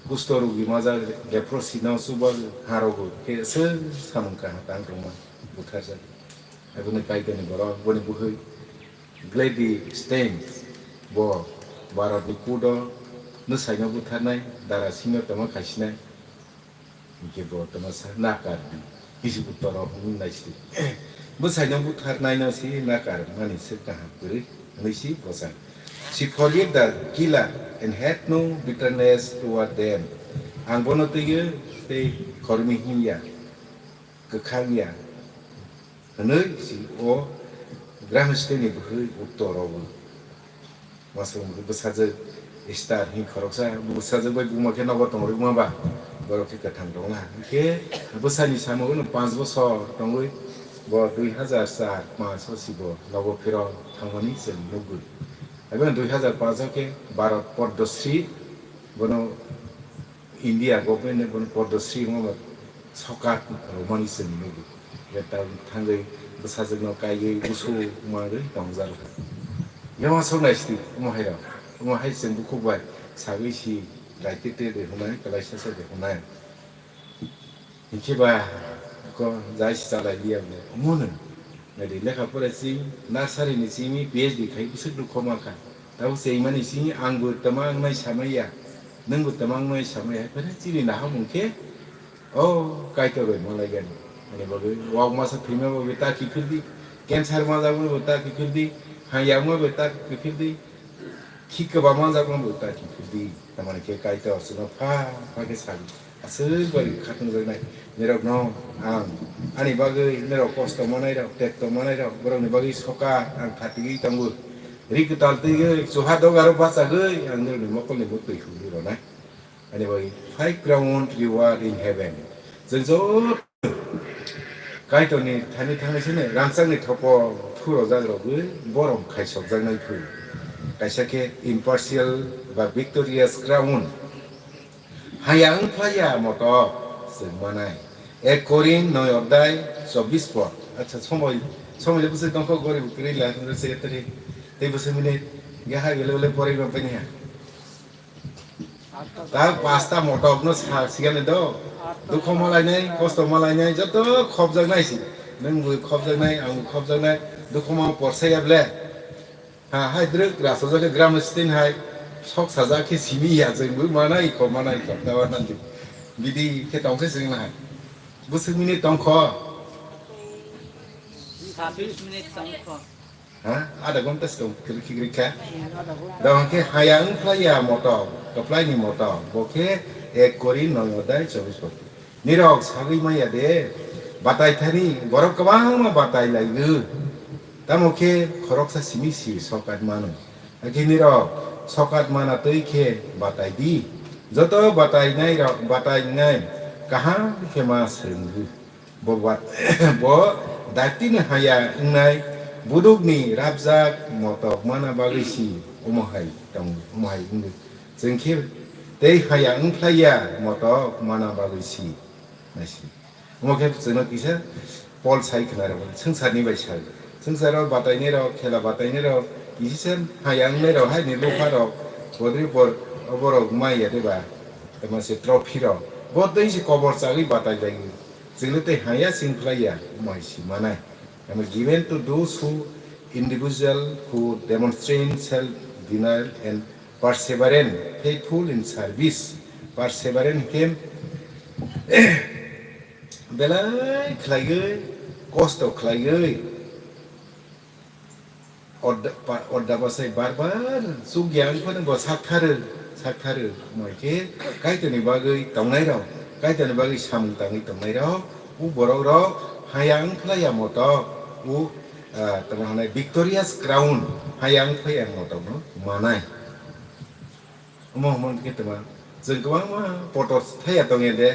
kusto rogi majak, leprosy no chubagwi, harogo khe aswk samung kaham tang tongma butharjak. Aboni Kaitorni borok, boni bwhwi Gladys Staines, bo Bharatni court o nwsaino butharnai, Dara Singhno tongma khaisinai, hinkhe bo tongma sa nakar di, bisi uttor o hwnwi naisidi. Bwsaino butharnaino se nakar mani se kaham kwrwi hwnwi se bwsa. She forgave the killer and had no bitterness toward them. Ang bono twiwi tei khoroknwi hinya, kwkhang ya hwnwi si o Graham Staines ni bwkhwi uttor rogo. Masa wngkha bwsajwk Esther hwn khoroksa, bwsajwk bai buma khe nogo tongwi wngma ba, borok khe kwthang tongla. Hinkhe bwsani samung no panch bosor tongwi bo dui hazar char panch o si bo nogo phiro thangmani chwng nukgo. Abo dui hazar panch o khe Bharat Padma Shri bono India government ni bono Padma Shri wngma sokat romani chwng nukgo. Beta thangwi bwsajwkno kaiwi busu mangwi tongjak. Yamasok naisidi omo hairok, omo hai chwng bukhuk bai sagwi si raitete de hwnai, kwlaisa se de hwnai. Hinkhe ba ko jai si chalai liya bole omo no. Nadi lekha pore chini nursery ni chini P H D khai bwswk dukho mankha. Tabuk chengmani chini ang bo tama wngnai samaiya, nwng bo tama wngnai samaiya. Phano chini nahamung khe o Kaitor bai malaigani. Ani bagwi wak masa thwima bagwi ta kiphildi, cancer manjakma bo ta kiphildi, hayakma bo ta kiphildi, khi kwbangma manjakma bo ta kiphildi. Tamani khe Kaitor chwngno pha pha khe sadi. Aswk bai khatungjaknai nirokno ang, ani bagwi nirok kosto manairok, tekto manairok, borokni bagwi sokat ang thatiwi tongo. Ri kwtal twiwi chuha dogaro bachagwi ang nirokni mokolni bwtwi hwnwi rwnai. Ani bagwi five crown reward in heaven. Chwng joto Kaitorni thani thangwi sene rangchakni thopo phurojak rogwi borom khaisokjaknai phu. Kaisa khe impartial ba victorious crown. Haya wng phlaiya motok chwng manai. Ek Korin noi odai chobbish pod. Acha, somoi, somoi le bwswk tongkho, goribo kwrwi la, hwnwi se tei, tei bwswk minute, ya hai bele bele porwi ma pani ha. Ta pasta motok no sa sigale do. Dukho malainai, kosto malainai, joto khopjaknai si. Nwng bo khopjaknai, ang bo khopjaknai, dukho ma porsa ya bele. Ha, hai drwk rasajak khe gram stain hai sok sajak khe simi ya, chwng bo manai kho, manai kho, ta wa nandi. Bidi khe tong khe chwng na hai. Bwswk minute tong kho. Sabbish minute tong kho. Ha, adha ghonta se tong khe, khe, khe, khe. Dong khe haya wng phlai ya motok, kwplai ni motok, bo khe ek Korin noi odai chobbish pod. Nirok sagwi maya de, batai thani borok kwbangma batai laigo. Tamo khe khoroksa simi si sokat mano. Hakhe nirok sokat mana twi khe batai di. Joto batai nai rok, batai nai kaham khe ma swrwngwi. Bo bat-, bo daktini haya wngnai budukni rabjak motok mana bagwi si omo hai tong, omo hai wngwi. Chwng khe tei haya wng phlai ya motok mana bagwi si. Naisi. Omo khe chwngno kisa Paul sai khna rw, swngcharni bai sai. Swngcharo batainai rok, khela batainai rok, kisi se haya wngnai rok, hai ni bupha rok, podri por, oborok mai ya de ba, tamo se trophy rok. Bo tei se kobor chagwi batai lai. Chwngno tei haya sing phlai ya, omo hai si manai. Tamo given to those who individual who demonstrate self denial and perseverance, faithful in service, perseverance him belai khlaiwi, kosto khlaiwi, orda, pa-, orda bwsai bar bar chukya wng phano bo saktharo, saktharo, moi khe Kaitorni bagwi tongnai rok, Kaitorni bagwi samung tangwi tongnai rok, u borok rok haya wng phlai ya motok, u, ah, tamo hwnai victorious crown haya wng phlai ya motok no manai. Omo hwnba khe twma, chwng kwbangma potor thaya tongya de,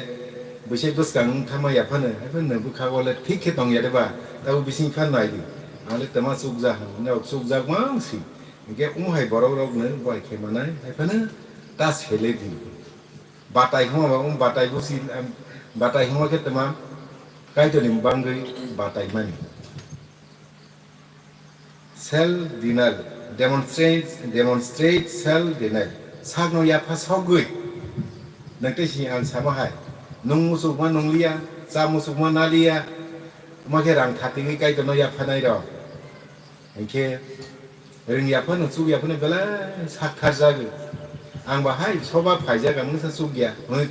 Bwsai bwskang wng thangma yaphano, haiphano bwkha o le thik khe tong ya de ba, tabuk bising phan nai di. Ang le twma chukjak, ang le chukjak mang si. Hinkhe omo hai borok rok no bai khe manai, haiphano ta sele di. Batai hwnma ba, omo batai busi, batai hwnma khe twma Kaitorni bangwi batai mani. Self denial, demonstrate, demonstrate self denial. Sakno yapha sogwi. Nang tei sini ang sama hai. Nung musukma nungliya, cha musukma naliya. Omo khe rang thatigwi Kaitorno yaphanai rok. Hinkhe rwng yaphano, chuk yaphano belai sakthar jagwi. Ang ba hai soba phaijak, ang mungsa chuk ya. Hwnwi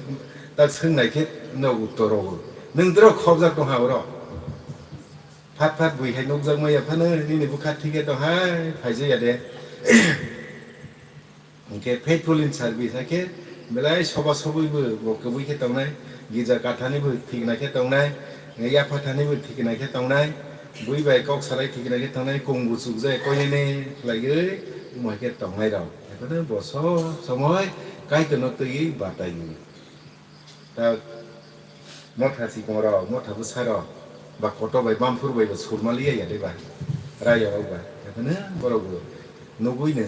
tak swngnai khe no uttor rogo. Nung dro khobjak tong ha oro. Phat phat bui hai nukjakma yaphano nini bwkha thik khe tong hai phaijak ya de. Hinkhe faithful in service, hakhe belai soba sobwi bo, bo kwbwi khe tongnai, girja kathani bo thikna khe tongnai, yapha thani bo thikna khe tongnai, bui bai kok salai thikna khe tongnai, kung bo chukjai koinene khlaiwi omo hai khe tongnai rok. Haikhe bo sob somoi Kaitorno twiwi batai. Ta motha sikong rok, motha bwsa rok, ba kotor bai, bamphur bai bo surma liya ya de ba, raya rok ba. Haikhe borok bo nugwi no,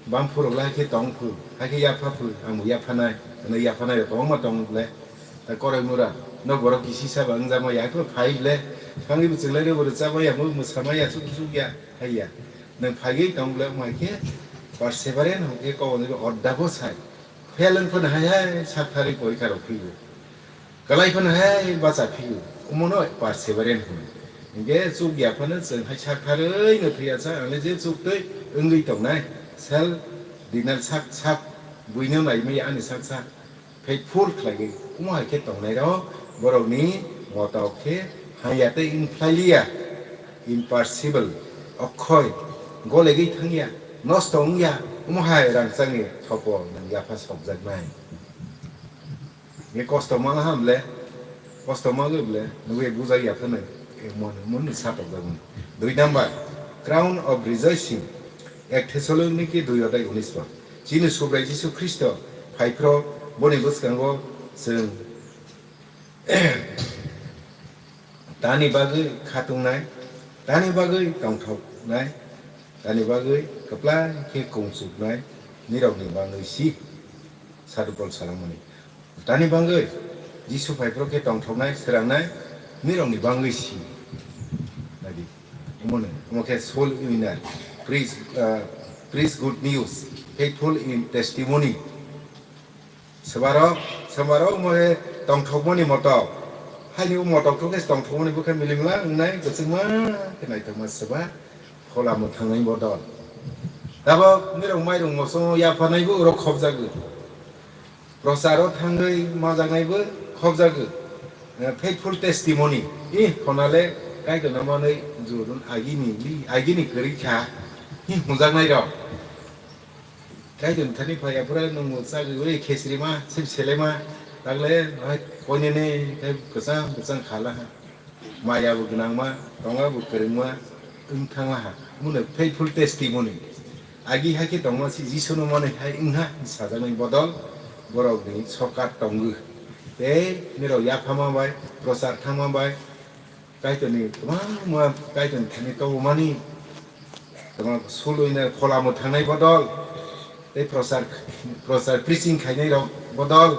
bamphur rok le hakhe tong phu, hakhe yapha phu, ang bo yaphanai, hwnwi yaphanai rok kwbangma tong le. Ta korai mura, no borok kisi saba wngjakma ya, hakhe phai le, thangwi bo chwng lai rw bo rwchapma ya, bo mwsama ya, chuk chuk ya, hai ya. Nwng phaiwi tong le, omo hai khe perseverance hwnkhe kok odda bo sai. Fail wng phano hai hai sak tharwi porikha rok phio. Kwlai phano hai bacha phio. Omono perseverance hwno. Hinkhe chuk ya phano chwng hai sak tharwi no thwiya cha, ang le je chuk twi wngwi tongnai. Self denial sak sak buino nai maya ani sak sak. Faithful khlaiwi omo hai khe tongnai rok borokni motok khe haya tei wng phlai liya. Impossible, okhoi, golegwi thangya, nosto wngya, omo hai rangchakni thopo nwng yapha sokjaknai. Nge kosto mangha ble, kosto mangwi ble, nugwi bujak ya phano, e mon, mon ni satok jagni. Dui number, crown of rejoicing, ek Thessaloniki dui odai unis pad. Chini Subrai Jisu Khristo phaiphro boni bwskango chwng tani bagwi khatungnai, tani bagwi tongthoknai, tani bagwi kwplai khe kungchuknai nirokni bagwi si. Sadhu Pol salangmani. Tani bagwi Jisu phaiphro khe tongthoknai, swrangnai nirokni bagwi si. Nadi, omono, omo khe soul winner, preach, uh, preach good news, faithful in testimony. Swbarok, swbarok omo khe tongthokmani motok. Haini o motok thok khe tongthokmani bwkha milimla wngnai, kwchwngma khe naithokma swba, phola mwthangnai bodol. Tabok nirok mairung mosongo yaphanaibo oro khobjagwi. Procharo thangwi majaknaibo khobjagwi. Eh, faithful testimony. Ih, khonale Kaitorno manwi jurun agini, agini kwrwi kha. Hi hwnjaknairok. Kaitorni thani phai aphuru nwng chagwi ui khesrima, sip selema, tagle hai koinene khai kwchang kwchang khala ha. Maya bo gwnangma, tonga bo kwrwngma wng thangla ha. Mune faithful testimony. Agi hai khe tongma si Jisuno manwi hai wng ha sajaknai bodol borokni sokat tongo. Tei nirok yaphama bai, prochar thangma bai, Kaitorni kwbangma Kaitorni thani tongmani, kwbang sulwina phola mwthangnai bodol, tei prochar, prochar preaching khainai rok bodol,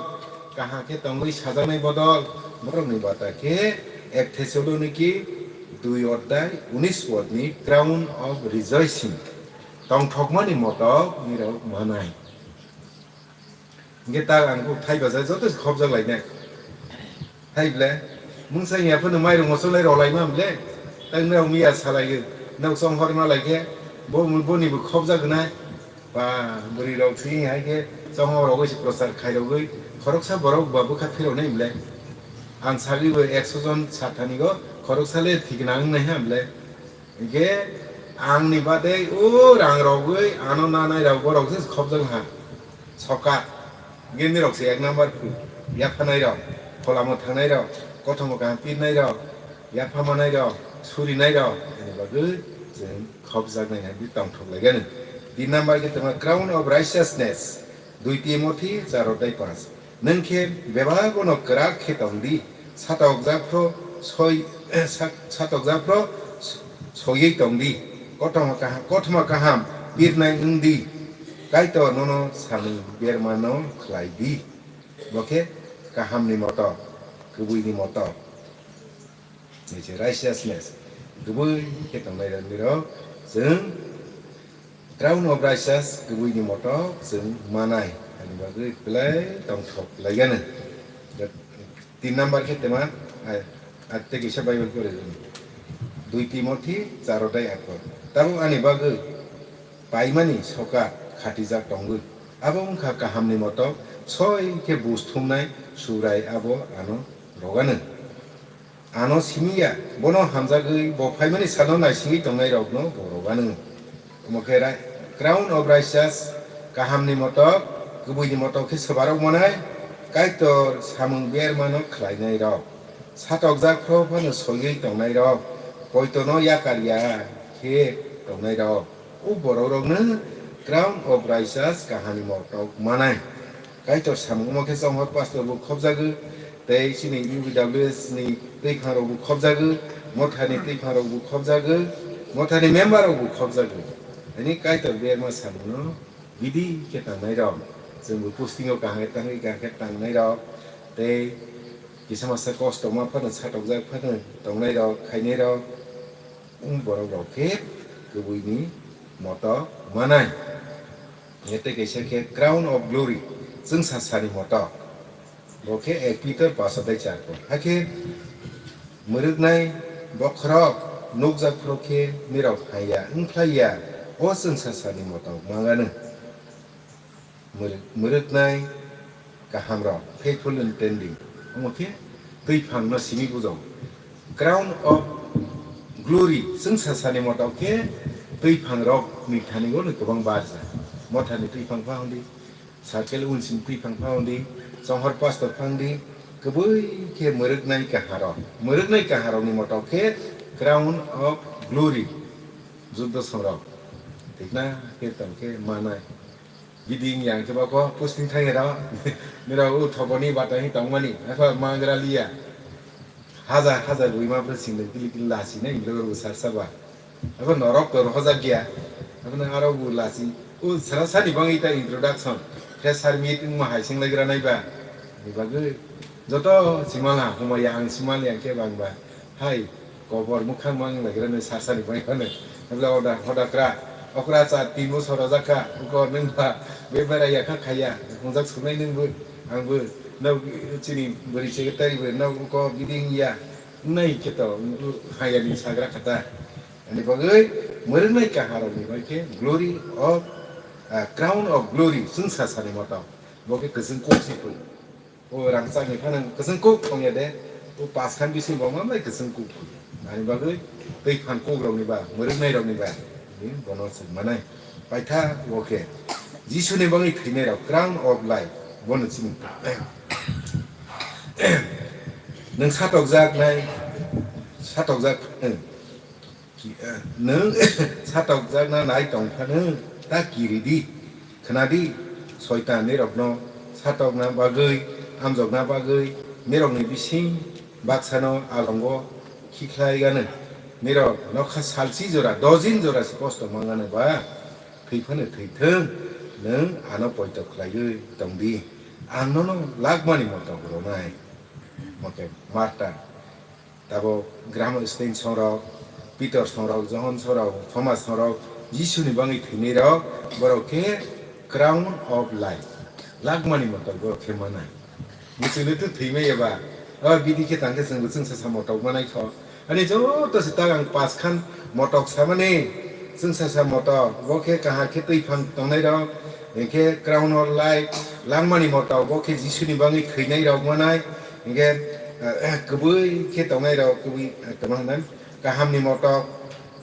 kaham khe tongwi sajaknai bodol, borokni bata khe ek Thessaloniki dui odai unis podni crown of rejoicing, tongthokmani motok nirok manai. Hingke tak ang kuk thai bajai joto se khopjak lainai. Hai ble, mungsa ya phano mairung moso lai rw laima ble, tak nrao miya salai, nok chonghor ma lai khe, bo, boni bo khopjak gnai. Ba, bwrwi rok si hai khe, chonghor rogwi se prochar khai rogwi, khoroksa borok ba bwkha phirok nai ble. Ang sagwi bo ekso jon sathani go, khoroksa le thik nang nai ha ble. Hingke angni bade o rang rogwi ano nanai rok borok se khopjak ha. Sokat. Hingke nirok se ek number phu. Yaphanai rok, pholamo thangnai rok, kothomo kaham pirnai rok, yaphamanai rok, surinai rok. Ani bagwi chwng khopjak nai hai tongthok lai gani. Tin number ke tongma crown of righteousness. Dui Timothy char odai panch. Nwng khe bebagono kwrak khe tong di, satokjak phro soi, sak-, satokjak phro soiwi tong di, kothoma kaham, kothoma kaham pirnai wng di, Kaitor nono samung bermano khlai di. Bo khe kahamni motok, kwbwini motok. Ni se righteousness. Kwbwi khe tongnai rok nirok chwng crown of righteous kwbwini motok chwng manai. Ani bagwi belai tongthok laigano. Tin number khe tema, ai, atte kisa Bible pore. Dui Timothy charo dai akor. Tabuk ani bagwi paimani sokat khatijak tongwi. Abo wngkha kahamni motok, soi khe bus thumnai Subrai abo ano rogano. Ano simi ya, bono hamjagwi bo phaimani salo naisingwi tongnairokno bo rogano. Omo khe rai-, crown of righteous, kahamni motok, kwbwini motok khe swbarok manai, Kaitor samung bermano khlainairok. Satokjak phro phano soiwi tongnairok, poitono yakar ya khe tongnairok. O borokrokno crown of righteous kahamni motok manai. Kaitor samung omo khe chonghor pastor bo khobjagwi, tei chini U B W S ni twiphang rok bo khobjagwi, mothani twiphang rok bo khobjagwi, mothani member rok bo khobjagwi. Ani Kaitor berma samungno bidi khe tangnai rok, chwng bo posting o kaham khe tangwi kaham khe tangnai rok, tei kisa masa kosto ma phano satokjak phano tongnai rok, khainai rok, um, borok rok khe kwbwini motok manai. Tei kaisa khe crown of glory, chwngsa sani motok. Bo khe ek Pitor paso dai char ko. Hakhe mwrwknai bokhorok nukjak phuru khe nirok haiya wngkhlai ya, o chwngsa sani motok mangano. Mwrwk-, mwrwknai kahamrok, faithful and tending. Omo khe twiphangno simi bujo. Crown of glory, chwngsa sani motok khe twiphang rok ni thani gwnwi kwbang barja. Mothani twiphang pha hwndi, circle unsini twiphang pha hwndi, chonghor pastor pha hwndi, kwbwi khe mwrwknai kaharok. Mwrwknai kaharok ni motok khe crown of glory. Juddo songrok. Thikna khe tong khe manai. Biding yang khe bako posting thangya rok. Nirok o thoboni bata hi tongmani. Epha mangra liya. Hajar hajar bui ma phe singdeng kili kili lasi na ingle ro sar saba. Epha norok to hojak ya. Epha na aro bu lasi. O sara sani bang ita introduction. Fresher meet wngma hai sing legra nai ba. Ni bagwi joto simala huma yang simal yang khe bang ba. Hai. Kobor mwkhang mang lai gra nai sar sani bai phano. Abla oda hoda kra. Okra cha tin bosor rojak kha. Uko nwng ba be berai ya kha khaya. Hungjak sunai nwng bo. Ang bo. Nau chini bwrwi secretary bo. Nau uko biding ya. Nai khe to. Haya ni sagra khata. Ani bagwi mwrwknai kaharok ni bai khe glory of, ah, crown of glory. Chwngsa sani moto. Bo khe kwchwng kuk si pui. O rangchak ni phano kwchwng kuk tongya de, o paskhan bising bo ma bai kwchwng kuk kuk. Ani bagwi twi phan kuk rok ni ba, mwrwknai rok ni ba, ni bono se manai. Paitha o khe Jisu ni bagwi thwinai rok, crown of life, bono chini. Nwng satokjak nai, satokjak, eh, Ki-, eh, nwng satokjakna nai tong phano ta kiri di, khna di, Soitan nirokno satokna bagwi, amjokna bagwi, nirokni bising baksano alongo khikhlai gano. Nirok nokha salsi jora, dojin jora se kosto mangano ba, thwi phano thwi thung, nwng ano poito khlaiwi tong di. Ang nono lakmani motok rwnai. Oke, martar. Tabuk Graham Staines songrok, Peter songrok, Johon songrok, Thomas songrok, Jisuni bagwi thwinairok, borok khe crown of life. Lakmani motok borok khe manai. Muchungni twi thwimai eba, o bidi khe tangkhe chwngbo chwngsa sa motok manai kho. Ani joto se tak ang paskhan motok samani, chwngsa sa motok, bo khe kahar khe twi phang tongnairok, hinkhe crown of life, langmani motok, bo khe Jisuni bagwi thwinairok manai, Hinkhe, eh, kwbwi khe tongnai rok, kwbwi, eh, tongma hwnwi kahamni motok,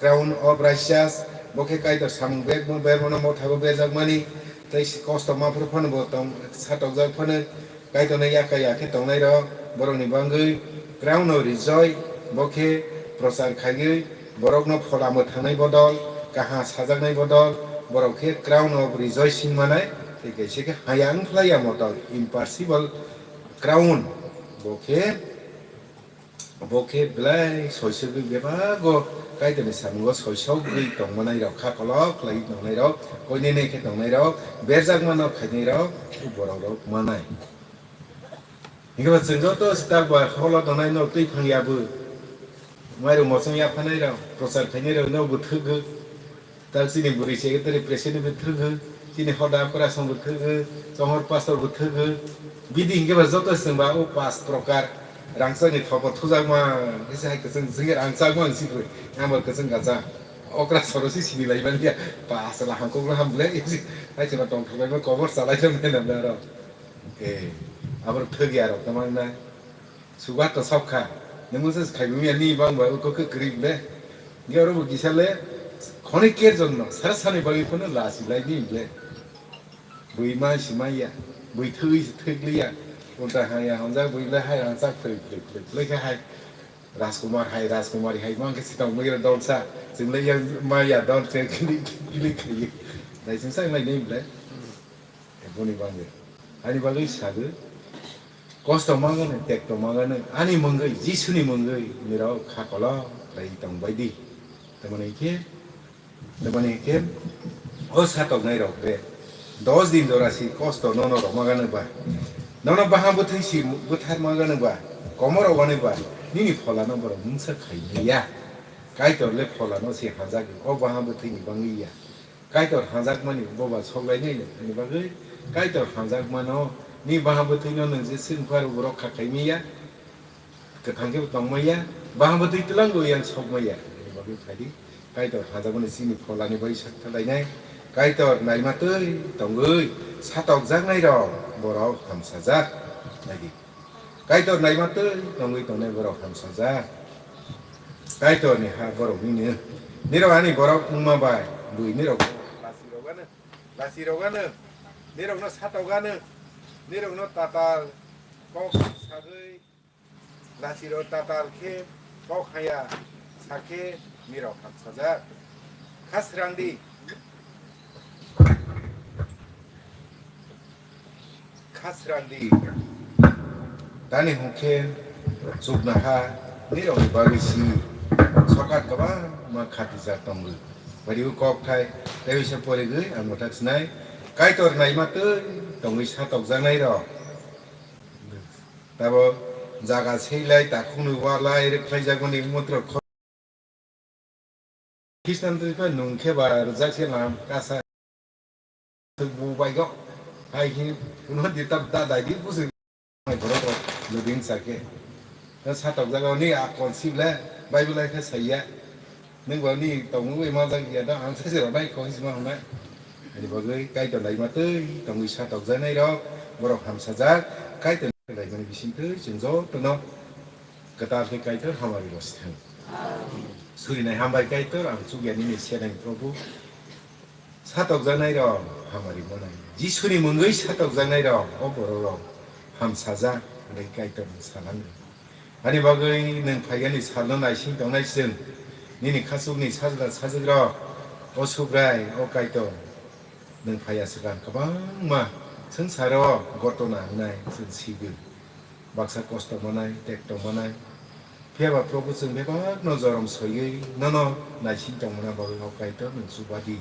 crown of righteous, bo khe Kaitor samung bermo-, bermano mothago berjakmani, tei kosto maphuru phano bo tong, satokjak phano Kaitorno yaka ya khe tongnai rok, borokni bagwi crown of rejoice, bo khe prochar khaiwi borokno phola mwthangnai bodol, kaha sajaknai bodol, borok khe crown of rejoicing manai, Kaisa khe hayang khlai ya moto impossible crown, bo khe, bo khe belai soisogwi bebago Kaitorni samungo soisogwi tongmanai rok, kha kolok khlai tongnai rok, koinene khe tongnai rok, berjakmano khainai rok, borok rok manai. Hingke ba chwng joto swkang ba holo tongnai no twi phang ya bo. Mairum mochong ya phanai rok, prochar khainai rok no bo thwgwi. Tak chini bwrwi secretary president bo thwgwi, chini hoda kwrasong bo thwgwi, chonghor pastor bo thwgwi. Bidi hingke ba joto chwng ba o pas prokar rangchakni thopo thujakma, kisa hai kwchwng chwngke rangchakma wng sikwi. Ang bo kwchwng kacha. Okra soro si sini lai man ya. Pas la hangkok la ham ble. Hai chwng tong thok lai ma kobor salai jom nai nam da rok. Eh, aboro thwk ya rok tamang na. Sugat to sok kha. Nung se khai mi ani bang ba ko ke kri le. Ge oro bo kisa le khoni ker jon no sar sani bagi kono la si lai ni le. Bui ma si ma ya. Bui thwi si thwi li ya. Ulta ha ya honja bui le hai rang chak thwi thwi thwi le kha hai. Rajkumar hai Rajkumari hai mang ke sitong bui dol sa. Sing le ya ma ya dol se kili kili kili. Dai sing sang lai ni le. Boni bagwi. Ani bagwi sagwi. Kosto mangano, tekto mangano, ani mungwi, Jisuni mungwi, nirok kha kolok lai tong bai di. Tamoni khe, tamoni khe, o satoknai rok khe, dos din jora si kosto nono rok mangano ba. Nono baham bwthwi si buthar mangano ba, komoro wani ba, nini pholano borok mungsa khai maya. Kaitor le pholano si hajak, o baham bwthwini bangwi ya. Kaitor hanjakmani boba soklainai no, ani bagwi Kaitor hanjakmano ni baha bwthwino nwng je swngphar borok kha khaimaya, kwthang khe tongmaya, baha bwthwi twlango yang sokmaya, ani bagwi phaidi Kaitor hanjakmani chini pholani bai sak thalainai, Kaitor naima twi tongwi satokjaknai rok borok hamsajak, naidi. Kaitor naima twi tongwi tongnai borok hamsajak. Kaitorni ha borok nini. Nirok ani borok wngma bai bui nirok lasi rogano. Lasi rogano. Nirokno satogano. Nirokno tatal kok sagwi. Lasi ro tatal khe kok haya sakhe nirok hamsajak. Kha srangdi. Kha srangdi. Tani hwnkhe chuknoha nirokni bagwi si sorkar kwbangma khatijak tongo. Bari o kokthai tei bisa porigwi ang mwthak sinai Kaitor naima twi tongwi satokjaknairok. Tabo jaga seilai takhukni walai rwkhlaijakmani mutrok Khristan twi khe nung khe ba rwjak se lam kasa bu bai go. Hai hi kuno di tab da dai di busi mai borok rok nuding sa khe. Na satok jaga ni a kon si ble Bible ai khe saiya. Nung ba ni tong ui ma jak ya da ang sa se bai kon si ma hwnai. Ani bagwi Kaitor lai ma twi tongwi satok janai rok borok hamsajak Kaitor lai mani bising twi chwng jotono kwtal khe Kaitor hamari rw si thang. Surinai hambai Kaitor, ang chukya nini seneng Probu. Satokjaknai rok hamari manai. Jisuni mungwi satokjaknai rok, o borok rok hamsajak, hwnwi Kaitor ni salang rw. Ani bagwi nwng phaigani salno naising tongnai chwng, nini khasukni sajla sajwk rok, o Subrai, o Kaitor. Nwng phaiya swkang kwbangma swngcharo gotona wngnai chwng sigwi. Baksa kosto manai, tekto manai. Phiya ba Probu chwng bebakno jorom soiwi nono naising tongmana bagwi o Kaitor nwng chubadi.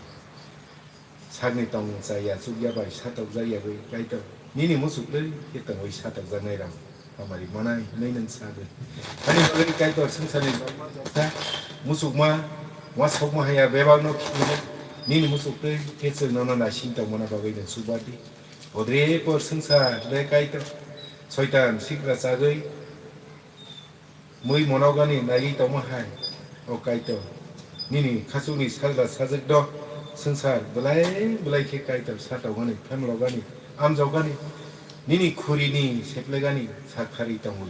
Sakni tong chaya chukya bai satokjak yagwi Kaitor nini muchuk twi khe tongwi satokjaknai rang. Hamari manai hwnwi nwng sagwi. Ani bagwi Kaitor swngcharni borokma jotha muchukma, uansukma haya bebakno khibino nini muchuk twi khe chwng nono naising tongmana bagwi nwng chubadi. Odre por swngchar le Kaitor, Soitan sikra chagwi mui monogani naiwi tongma hai, o Kaitor. Nini khachukni sajla sajwkno swngchar belai belai khe Kaitor satokgani, phemlogani, amjokgani, nini khurini seplegani sakthari tongo.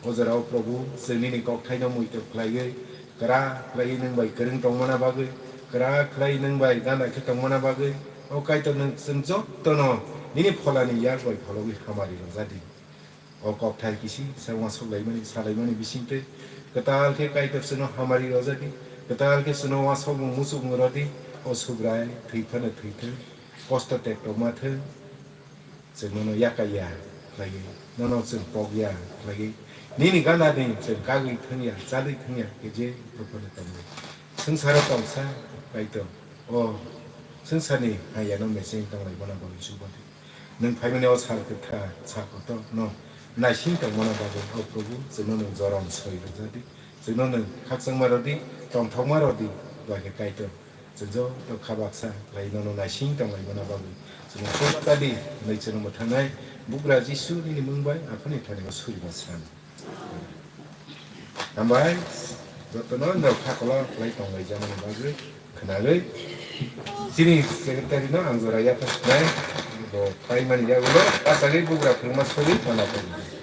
O jorao Probu, chwng nini kokthaino muitu khlaiwi, kwrak khlaiwi nwng bai kwrwng tongmana bagwi, kwrak khlaiwi nwng bai gana khe tongmana bagwi, o Kaitor nwng chwng jotono nini pholani yak bai phologwi hamari rwjadi. O kokthai kisi sa uansuk laimani, sa laimani bisingtwi kwtal khe Kaitor chwngno hamari rwjadi, kwtal khe chwngno uansukmung muchukmung rwdi, o Subrai thwi phano thwi thung, kosto tek tongma thung, Chwng nono yakaiya khlaiwi, nono chwng pokya khlaiwi, nini gana di chwng kagwi thwngya, chadwi thwngya, khe je buphano tongwi. Swngcharo tongsa, Kaitor, o swngcharni hayano mecheng tonglaimano bagwi chubadi. Nwng phaimani o sal kwthar, sal kotor no naising tongmano bagwi, o Probhu, chwngno nwng jorom soi rwjadi, chwngno nwng khakchangma rwdi, tongthokma rwdi, ba khe Kaitor. Chwng joto kha baksa khlai nono naising tonglaimano bagwi chwngno chubakadi hwnwi chwngno mwthangnai Bugra Jisu nini mung bai Aphani thani o surima san. Hambai, jotono norok kha kolok khlai tonglaijamani bagwi khwnagwi chini secretary no ang jora yaphar sinai bo paimani yagulo bachagwi Bugra phwrwngma sogwi tongna phaidi.